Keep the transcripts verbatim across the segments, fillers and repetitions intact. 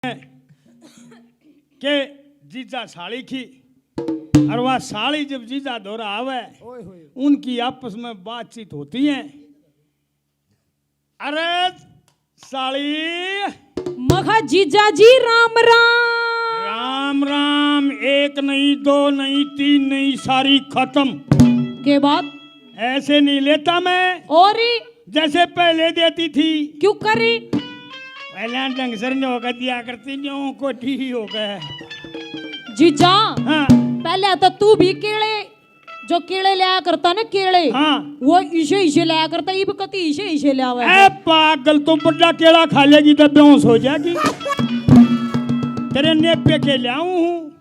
के जीजा साली की, और वह साली जब जीजा धोरा आवे, ओए होए। उनकी आपस में बातचीत होती है। अरे साली। मखा जीजा जी राम राम। राम राम। एक नहीं, दो नहीं, तीन नहीं, सारी खत्म। के बात? ऐसे नहीं लेता मैं। और? जैसे पहले देती थी। क्यों करी? पहले ढंग से नहीं होकर दिया करती, न्यों को ठीक होकर। जीजा, हाँ। पहले तो तू भी केले, जो केले लिया करता ना, केले, हाँ। वो इसे, इसे लिया करता, इब कती इसे, इसे ले आवे ए है। पागल, तू बड़ा केला खा लेगी तो बेहोश हो जाएगी। तेरे नेपे के ले आऊं हूँ।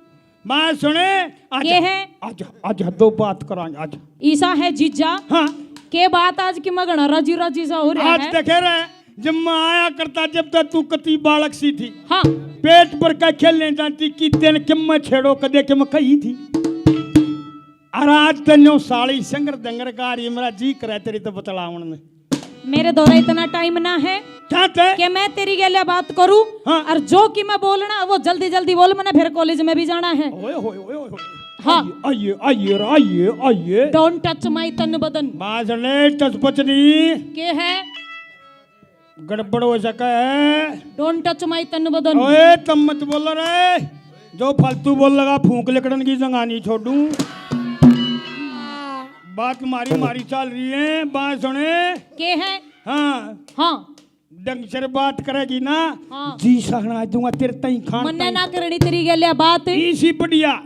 बात सुने, आजा, ये है। आजा, आजा, दो बात करांगे, आजा। ईसा है जीजा। हाँ। के बात आज की मैं घना राजी राजी सा हो रहा आज है। देखे रे, जब मैं आया करता, जब तक तू कती बालक सी थी। हाँ। पेट भर के खेलने जाती, कितने किम में छेड़ो, कदे किम कही थी। और आज तन्नो साली संगर दंगर का रही, मेरा जी करे तेरी तो बतलावन में। मेरे धोरे इतना टाइम ना है क्या ते? कि मैं तेरी गेल्या बात करूं। हाँ। और जो कि मैं बोलना, वो जल्दी जल्दी बोल, मैंने फिर कॉलेज में भी जाना है। ओए होए, ओए होए। हाँ। आइए, आइए, आइए, आइए। Don't touch my तन बदन। बाजले टच पचनी। के है? गड़बड़ हो सके है। Don't touch my तन बदन। ओए, तम मत बोल रे। जो फालतू बोल लगा, फूंक लिकड़न की जंगा नहीं छोड़ू। बात मारी मारी चल रही है, बात सुने। के है? हाँ। हाँ। ढंग से बात करेगी ना, हाँ। जी सहना दूंगा तेरे ताई खान मन्ने ताई। ना करनी तेरी गेल्या बात। इसी बढ़िया,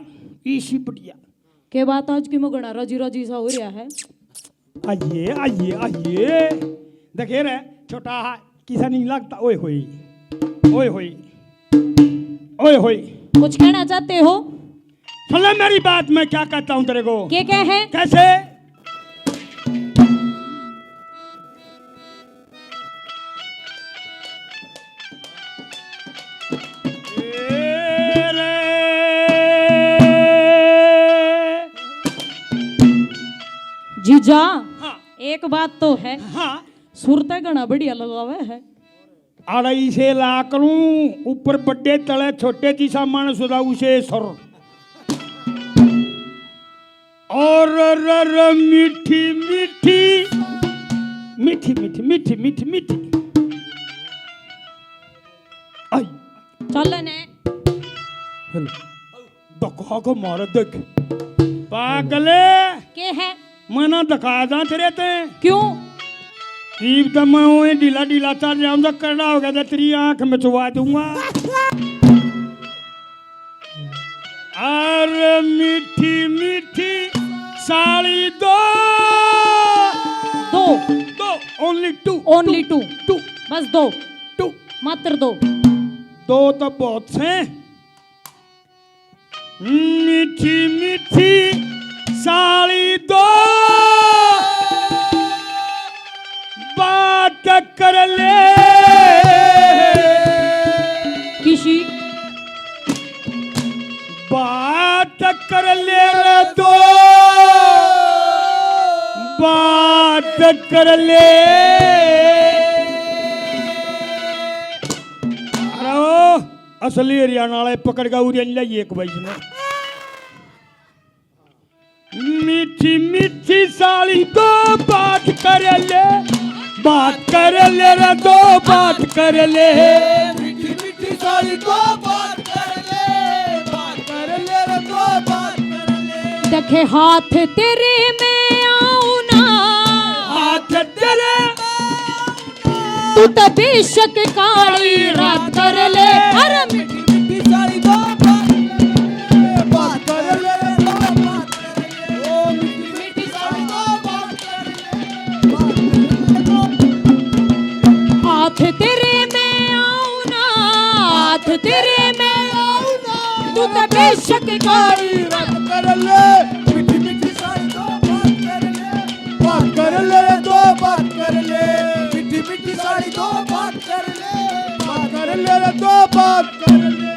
इसी बढ़िया। के बात आज की मैं घना राजी राजी सा हो रहा है। आइए, आइए, आइए। देखे रे, छोटा हा, किसा नहीं लगता। ओए होए, ओए होए, ओए होए। कुछ कहना चाहते हो? सुन ले मेरी बात, मैं क्या कहता हूँ तेरे को। के क्या है? कैसे? जीजा, हाँ। एक बात तो है, हाँ। सुर तो घना बढ़िया लगावे है। अड़ाई से ला करूं, ऊपर बड्डे तले छोटे, जिसा मानस होता उसे सुर। और र, र, मीठी, मीठी, मीठी, मीठी, मीठी, मीठी, मीठी। आई। चल ने। हेलो। धक्का के मारे देख। पागले। के है? मना धक्का जा तेरे ते। क्यों? ईब तो मैं ओए ढीला ढीला चल रहा हूँ, तो करड़ा हो गया, तो तेरी आंख में चुवा दूंगा। अरे मीठी मीठी साली दो। दो। दो, only two, only two। Two। बस दो। Two। मात्र दो। दो तो बहुत से। मीठी मीठी साली दो बात कर ले। किसी बात कर ले रे दो, बात कर ले। अरे ओ, असली हरियाणा वाले पकड़ के उरे ले एक भाई ने। मीठी मीठी साली दो बात कर ले, बात कर ले रे दो बात कर ले। मीठी मीठी साली दो बात कर ले, बात कर ले रे दो बात कर ले। देखे हाथ तेरे मैं आऊं ना, हाथ तेरे तू तो बेशक काली रात कर ले, अरे मीठी मीठी साली दो बात कर ले, बात कर ले, दो बात कर ले। ओ मीठी मीठी साली दो बात कर ले, बात कर ले, दो। हाथ तेरे मैं आऊं ना, हाथ तेरे मैं आऊं ना, तू तो बेशक काली रात कर ले, मीठी मीठी साली दो बात कर ले। बात कर ले रे दो बात कर ले, मीठी मीठी साली दो बात कर ले, बात कर ले रे दो बात कर ले।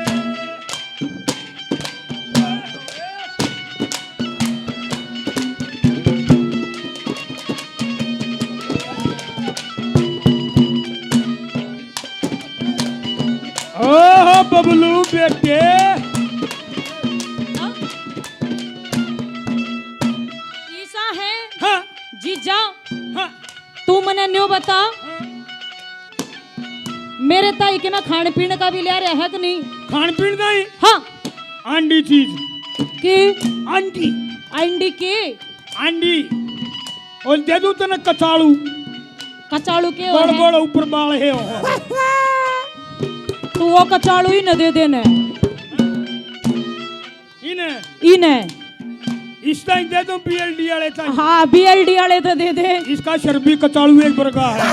ओहो, बबलू बेटे। ईसा है। हाँ। जीजा। हाँ। तू मने न्यू बता। हाँ। मेरे ताई के ना खान पीन का भी लिया रहा है कि नहीं? खान पीन का ही? हाँ। आंडी चीज। की? आंडी। आंडी के? आंडी। और दे दूं तने कचालू। कचालू के हो गोल है? गोल ऊपर बाल है हो। तू वो कचालू ही न दे देने। इने। इने। इस टाइम दे दूं बीएलडी वाले ताई। हाँ, बीएलडी वाले तो दे दे। इसका सर भी कचालू एक बरगा है।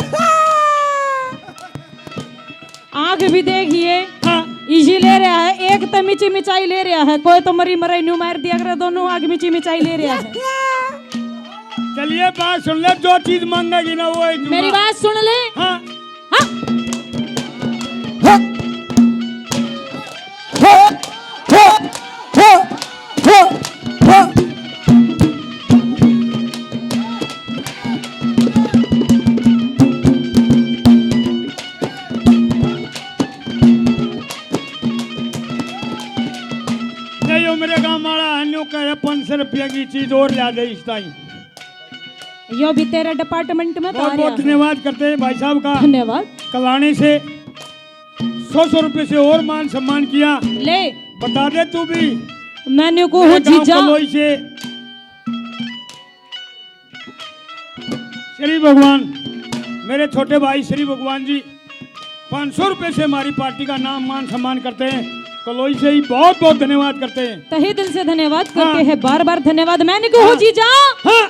आंख भी देखिए। हाँ। इसी ले रहा है, एक तो मिची मिचाई ले रहा है, कोई तो मरी मराई न्यू मार दिया करे, दोनों आंख मिची मिचाई ले रहा है। चलिए बात सुन ले, जो चीज मांगेगी ना वो ही दूंगा। मेरी बात सुन ले। हाँ। हाँ। नहीं, यो मेरे गांव वाला है, न्यू कह रहे पाँच सौ रुपया की चीज और ला दे इस टाइम। यो भी तेरे डिपार्टमेंट में तो बहुत आ रहा बहुत है। धन्यवाद करते हैं भाई साहब का। धन्यवाद। कलाने से सौ सौ रुपये से और मान सम्मान किया। ले। बता दे तू भी। मैंने को मेरे हो गांव जीजा। कलोई से श्री भगवान, मेरे छोटे भाई श्री भगवान जी पाँच सौ रुपये से हमारी पार्टी का नाम मान सम्मान करते हैं। कलोई से ही बहुत बहुत धन्यवाद करते हैं। तहे दिल से धन्यवाद करते हाँ। हैं, बार बार धन्यवाद। मैंने को हो हाँ। जीजा। हाँ।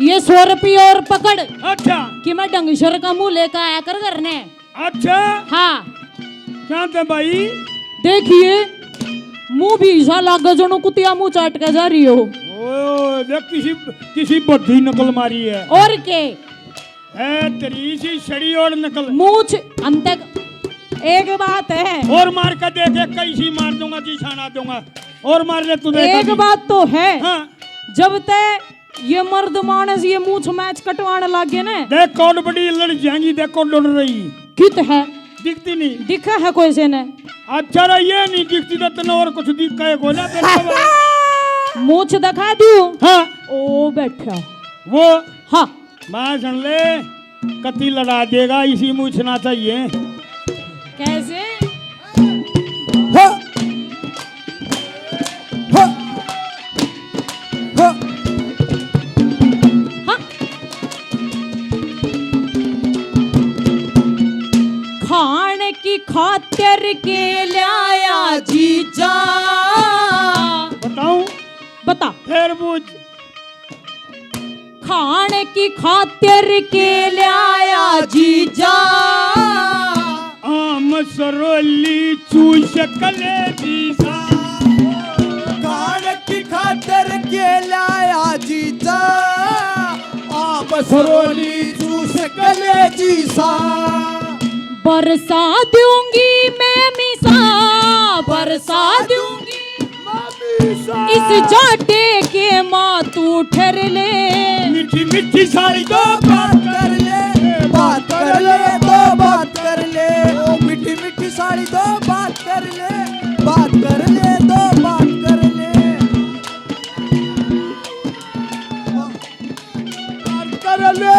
ये सौ रुपये और पकड़। अच्छा। कि मैं ढंग सर का मुंह लेकर आया कर घर ने। अच्छा। हाँ। क्या थे भाई? देखिए, मुंह भी ऐसा लागे जणु कुतिया मुंह चाट के जा रही हो। ओ, देख किसी, किसी बद्दी नकल मारी है। और के? ए, तेरी सी सड़ी और नकल। मूछ अंत तक एक बात है। और मार के देख, एक कई सी मार दूंगा जी, छाना दूंगा। और मार ले तू देख एक अभी। बात तो है। हाँ। जब तक ये मर्द मानस ये मूछ मैच कटवाने लाग गए ना। देख कौन बड़ी लड़ जाएंगी, देख कौन डर रही। कित है? दिखती नहीं। दिखा है कोई से ने? अच्छा रे, ये नहीं दिखती तो तने और कुछ दिखा है कोई ना तेरे को। मूछ दिखा दूं? हाँ। ओ बैठा। वो? हाँ। मैं सुन ले, कती लड़ा देगा, इसी मूछ ना चाहिए। कैसे? हाँ। हाँ। हाँ। हाँ। खान की खातिर के लाया जीजा। बताऊं? बता। फिर मूछ। खान की खातिर के लाया जीजा। आम सरोली चूस कलेजी सा। खान की खातिर के लाया जीजा। आम सरोली चूस कलेजी सा। बरसा दूंगी मैं मिसा, बरसा दूंगी। इस जाटे के माँ तू ठहर ले। मीठी मीठी साली दो बात कर ले, बात कर ले, दो बात कर ले। ओ मीठी मीठी साली दो बात कर ले, बात कर ले, दो बात कर ले। बात कर ले,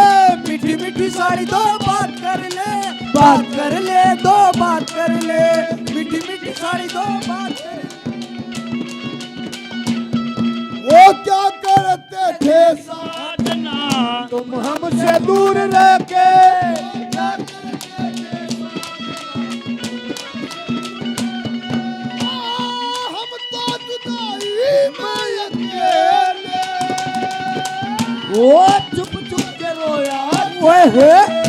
मीठी मीठी साली दो बात कर ले, बात कर ले, दो बात कर ले, मीठी मीठी साली दो बात कर ले। वो क्या करते थे साजना, तुम हमसे दूर रह के। हम तो जुदाई में अकेले। ओ चुप चुप के रोया। ओए होए।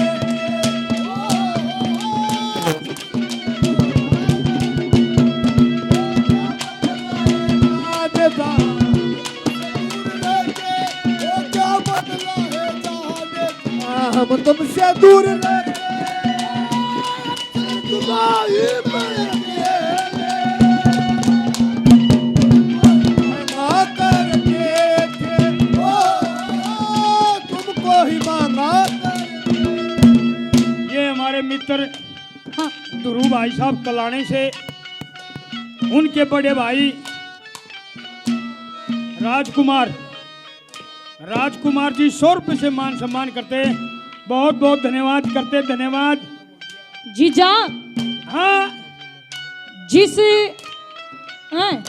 हम तुमसे दूर रह के जुदाई में अकेले। ना करके थे, ओ, तुमको ही मांगा करके। ये हमारे मित्र हाँ। ध्रुव भाई साहब कलाने से उनके बड़े भाई राजकुमार, राजकुमार जी सौ रुपये से मान सम्मान करते, बहुत बहुत धन्यवाद करते, धन्यवाद। जीजा। हाँ। जिस, हैं?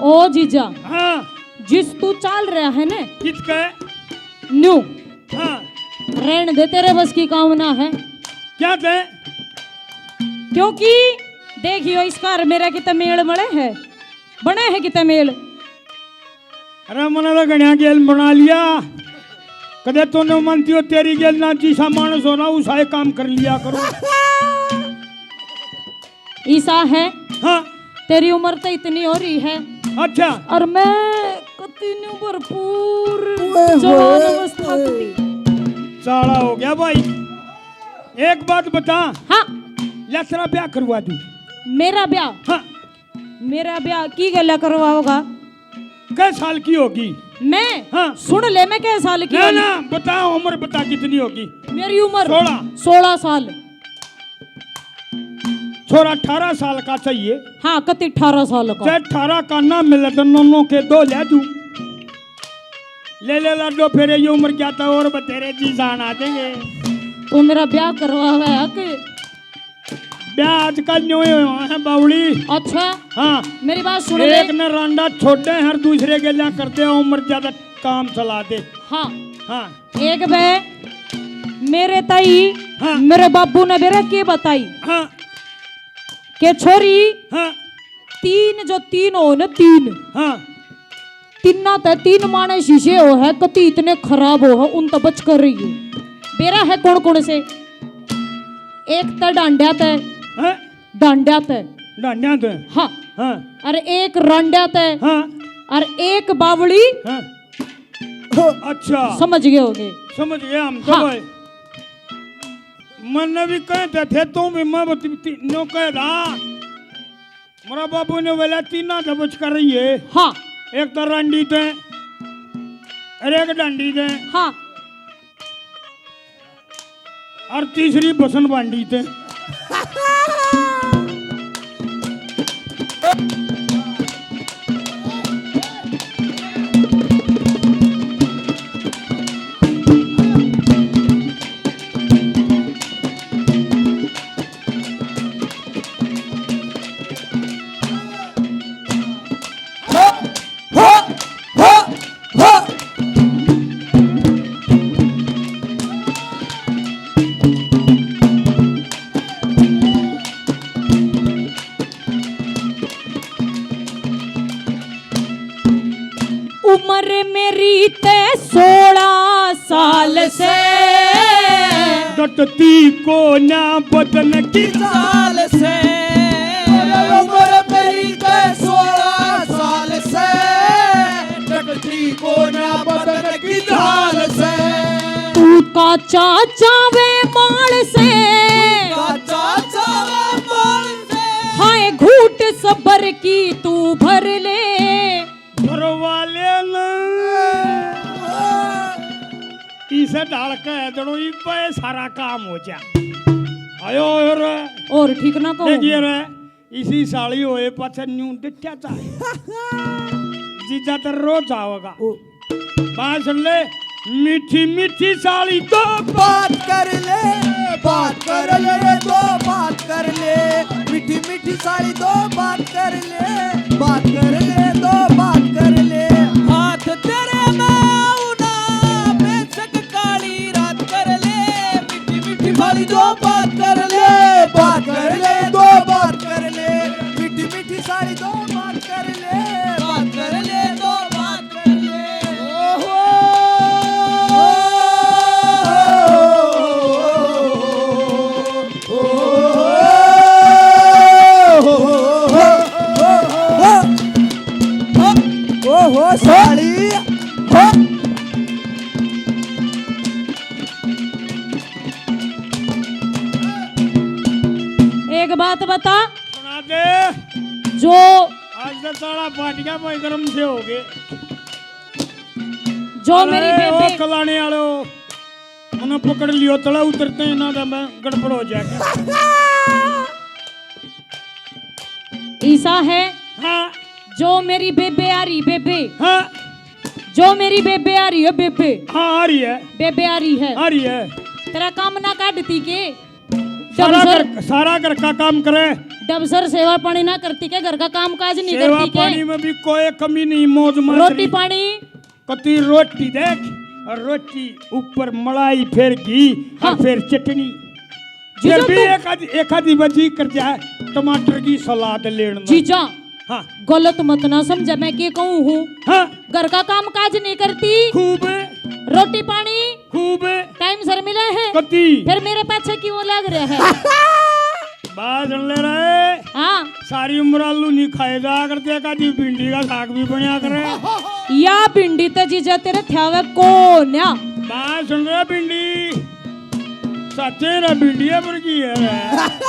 ओ जीजा। हाँ। जिस तू चाल रहा है ना? किसके? न्यू। हाँ। रहन दे, तेरे बस की काम ना है। क्या दे? क्योंकि देखियो, इसका और मेरा कितना मेल बने है, बने है कितना मेल। अरे, मने तो घणिया गेल बना लिया। कदे तूने मानती हो, तेरी गेल ना, जिसा मानस हो ना, उसा ही काम कर लिया करो। ईसा है। हाँ। तेरी उम्र तो इतनी हो रही है। अच्छा। और मैं कती न्यू भरपूर ओए जवान होए। अवस्था थी। चाला हो गया भाई। एक बात बता। हाँ। ले, तेरा ब्याह करवा दूं। मेरा ब्याह? हाँ। मेरा ब्याह की गला करवाओगा? कै साल की होगी? मैं? हाँ। सुन ले, मैं कै साल की ना, होगी? ना, बता, उम्र बता कितनी होगी? मेरी उम्र? सोलह। सोलह साल। छोरा अठारह साल का चाहिए। हाँ, कति अठारह साल का? चाहे अठारह का ना मिले तो नन्नों के दो ले दूं। ले ले लाडो, फिर ये उम्र क्या था, और बतेरे जी जान आ जाएंगे। तो मेरा ब्याह करवावे हक? ब्याह आजकल न्यू ही हुआ है बावली। अच्छा। हाँ। मेरी बात सुन ले। एक ने रांडा छोड़े हैं और दूसरे के लिया करते हैं, उम्र ज्यादा काम चला दे। हाँ। हाँ। एक बे मेरे ताई, हाँ। मेरे बाबू ने बेरा के बताई हाँ। के छोरी, हाँ। तीन जो तीन हो न तीन, हाँ। तीना ते तीन माने शीशे हो है, कति इतने खराब हो है, उन तो बच कर रही है। बेरा है कौन कौन से? एक तो डांडिया ते, हैं? डांडिया ते। डांडिया ते? हाँ। हाँ। और एक रांडिया ते। हाँ। और एक बावली। हाँ। अच्छा। समझ गए होगे। समझ गए हम तो हाँ। भाई। मन्ने भी कहते थे, तू भी मैं बत-, ती-, न्यू कह रहा। मेरा बाबू ने बोला, तीना दबोच कर रही है। हाँ। एक तो रांडी ते, और एक डांडी ते। हाँ। और तीसरी बसन बांडी ते। उम्र मेरी ते सोलह साल से। डटती को ना बदन की ढाल से। अरे उम्र मेरी ते सोलह साल से। डटती को ना बदन की ढाल से। तू काचा चावे माल से। तू काचा चावे माल से। हाय घूट सबर की तू भर ले। भरवा ले ना। इसे ढाल के दड़ो, इब्बे सारा काम हो जा। आयो रे। और ठीक ना कहूँ। देखिए रे, इसी साली होए पाछे न्यू डिठ्या चाहे। जीजा तो रोज आओगा। ओ। बात सुन ले, मीठी मीठी साली तो बात कर ले, बात कर ले रे, दो बात कर ले। मीठी मीठी साली दो बात कर ले, बात कर ले, दो बात कर ले। हाथ तेरे में आऊं ना, बेशक काली रात कर ले। मीठी मीठी साली दो बात कर ले, बात कर ले, दो बात कर ले। मीठी मीठी साली दो बात कर ले, बात कर ले, दो बात कर ले। ओहो। ओहो साली। एक बात बता। सुना दे। जो आज तो साला पाटिया भाई गरम से हो गए। जो मेरी अरे ओ बेबे कलाने वालो, उन्हें पकड़ लियो, तले उतरते ही ना तो मैं गड़बड़ हो जाएगा। ईसा है। हाँ। जो मेरी बेबे आ रही, बेबे। हाँ। जो मेरी बेबे आ रही है, बेबे। हाँ, आ रही है। बेबे आ रही है। आ रही है। तेरा काम ना काटती के? सारा डबसर घर, सारा घर का काम करे। डबसर सेवा पानी ना करती के? घर का काम काज नहीं सेवा करती के? पानी में भी कोई कमी नहीं, मौज मात रोटी नहीं। पानी। कती रोटी देख, और रोटी ऊपर मलाई, फिर घी, हाँ। और फिर चटनी। जीजा फिर भी तू एक आधी, एक आधी बजी कर जाए, टमाटर की सलाद लेण में। जीजा, हाँ। गलत मत ना समझे, मैं के कहूँ हूँ। हाँ। घर का काम काज नहीं करती। खूब। रोटी पानी। खूब। टाइम सर मिले है। कती। फिर मेरे पाछे क्यों लग रहे हैं? बात सुन ले रहे। हाँ। सारी उम्र आलू नहीं खाए जा करते, एक आधी भिंडी का साग भी बनया करे। या भिंडी तो जीजा तेरे थ्यावे कोन्या। बात सुन रहा भिंडी, सच्चे रे भिंडिया पर की है रे।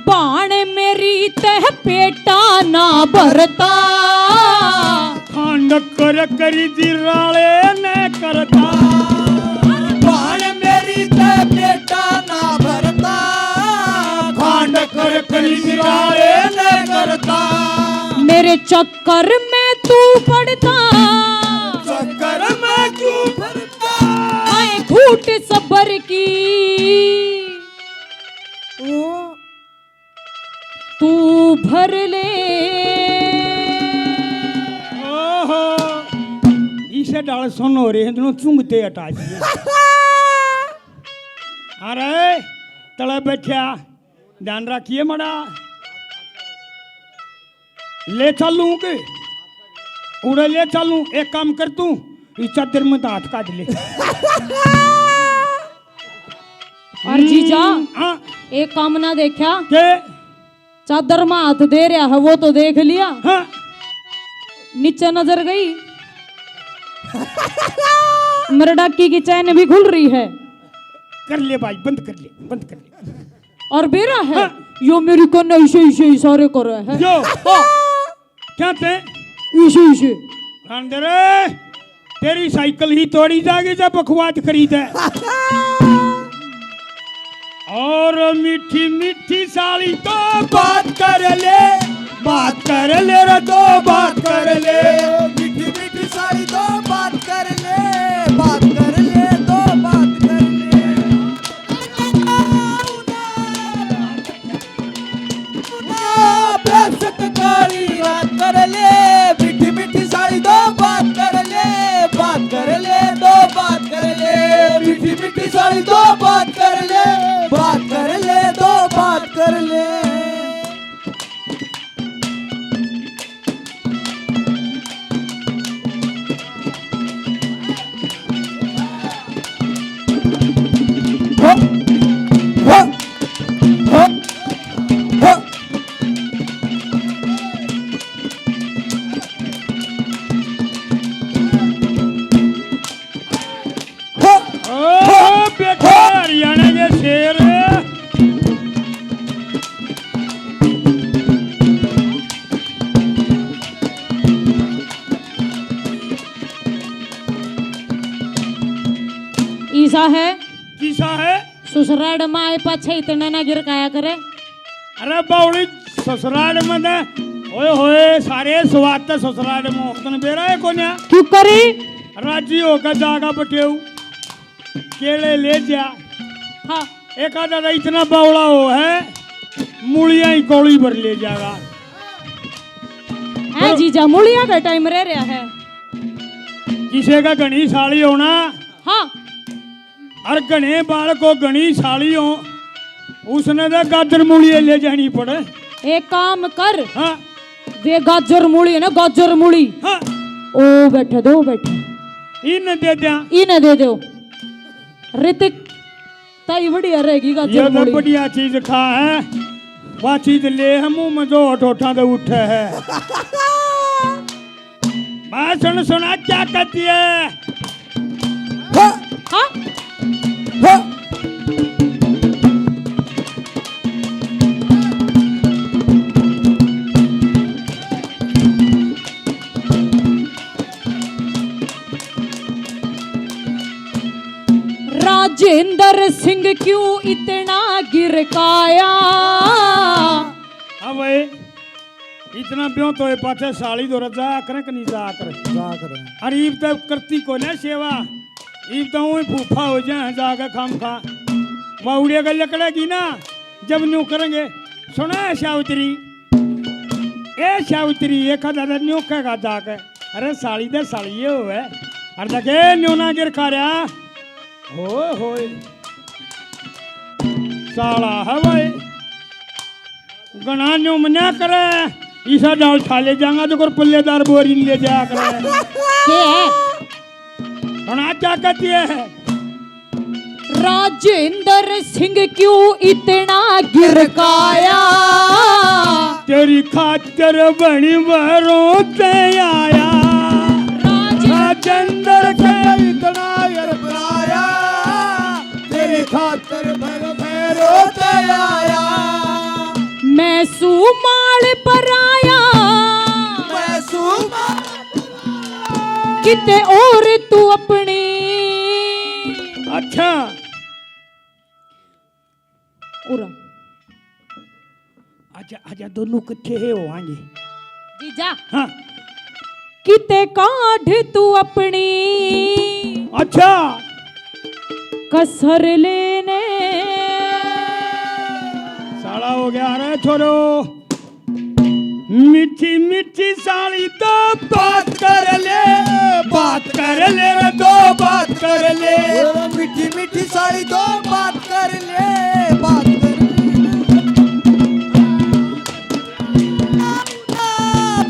भाण मेरी तह पेटा ना भरता। खांड कर करी दिराले ने करता। भाण मेरी तह पेटा ना भरता। खांड कर करी दिराले ने करता। मेरे चक्कर में तू पड़ता। चक्कर में क्यों पड़ता? आए घूट सबर की। ओ। तू भर ले। ओहो, इसे डाल सुन हो रहे हैं, दोनों चुंगते हटा दिए। अरे, तले बैठा, ध्यान रखिए मड़ा। ले चालूं के? उड़े ले चालूं, एक काम कर तू, इस चादर में तो हाथ काट ले। और जीजा, हम्म, हाँ। एक काम ना देखा? के? चादर में हाथ दे रहा है, वो तो देख लिया। हाँ। नीचे नजर गई, मेरे डाकी की चैन भी खुल रही है। कर ले भाई, बंद कर ले, बंद कर ले। और बेरा है, हाँ। यो मेरी कन्ने इसे, इसे इशारे कर रहा है। यो। हाँ। क्या ते? इसे, इसे। अंदर तेरी साइकिल ही तोड़ी जागी जब बकवाद करी दे। और मीठी मीठी साली तो बात कर ले, बात कर ले रे, तो बात कर ले। मीठी मीठी साली तो बात कर ले, बात कर ले, तो बात कर ले। बेसत कारी बात कर ले, मीठी मीठी साली दो बात कर ले, बात कर ले, दो बात कर ले, मीठी मीठी साली दो बात कर ले, बात कर ले, दो बात कर ले। ओ, बेटे, हरियाणा के शेर। ईसा है। किसा है? ससुराल में आए पाछे इतने ना गिरकाया करे। अरे बावली, ससुराल में दे, ओए होए, सारे स्वाद ते ससुराल में होतन बेरा है कोन्या। क्यों करी? राजी होकर जागा बटेऊ, केले ले जा। हाँ। एक आधा तो इतना बावला हो है, मूलियां ही कौली भर ले जागा। हाँ जीजा, मूलियां का टाइम रह रहा है। किसी का घणी साली होना। हाँ। अर घणे बालक को घणी साली हो, उसने तो गाजर मूली ले जानी पड़े। एक काम कर। हाँ। वे गाजर मूली है ना, गाजर मूली। हाँ। ओ बैठे दो, बैठे। इन्हें दे दिया। इन्हें दे दो। ऋतिक, ताई बढ़िया रहेगी गाजर ये तो मूली। बढ़िया चीज खा है, वह चीज ले है मुंह में जो ठोठा दे उठे है। भाषण सुना क्या कहती है? हाँ। हाँ? हाँ। राजेंद्र सिंह क्यों इतना गिरकाया? हाँ भाई, इतना ब्यों तो ये पाछे साली दो रजा करे कि नहीं जा करे? जा करे। अरे इब तो करती को ना सेवा, इब तो वही फूफा हो जाए जाके खाम खा। मावड़िया का लकड़ेगी ना, जब न्यू करेंगे। सुना है सावित्री, ए सावित्री, एक दादा न्यू कहेगा जाके, अरे साली दे साली ये होवे, अरे देखे न्यू ना गिर खा रहा। हो होए। साला है भाई। घणा न्यू मना करे, ईसा डाल ठा ले जाऊंगा तो कर पल्लेदार बोरी ले जाया करे। के है? घणा क्या कहती है? राजेंद्र सिंह क्यों इतना गिरकाया? तेरी खातर बनी भरों ते आया। राजेंद्र के इतना गिरकाया, तेरी खातर भर भरों ते आया। मैं सूमाल पर आया। मैं सूमाल किते और तू अपनी। अच्छा। उरा। आजा, आजा, दोनों किट्ठे है हो आएंगे। जीजा। हाँ। किते काढ़ तू अपनी। अच्छा। कसर लेने। साला हो गया रे छोरो। मीठी मीठी साली तो बात कर ले, बात कर ले रे, दो बात कर ले। मीठी मीठी साली तो बात कर ले, बात कर ले।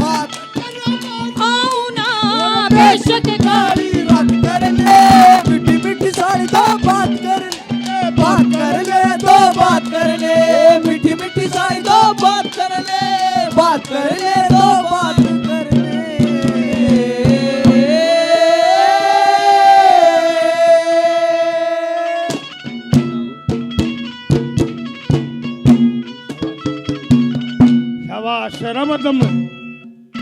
बात आओ ना, बेशक गाली बात कर ले। मीठी मीठी साली तो बात कर ले, बात कर ले, दो बात कर ले। मीठी मीठी साली तो बात कर ले, बात कर ले, दो बात कर ले। शाबाश, रब दम।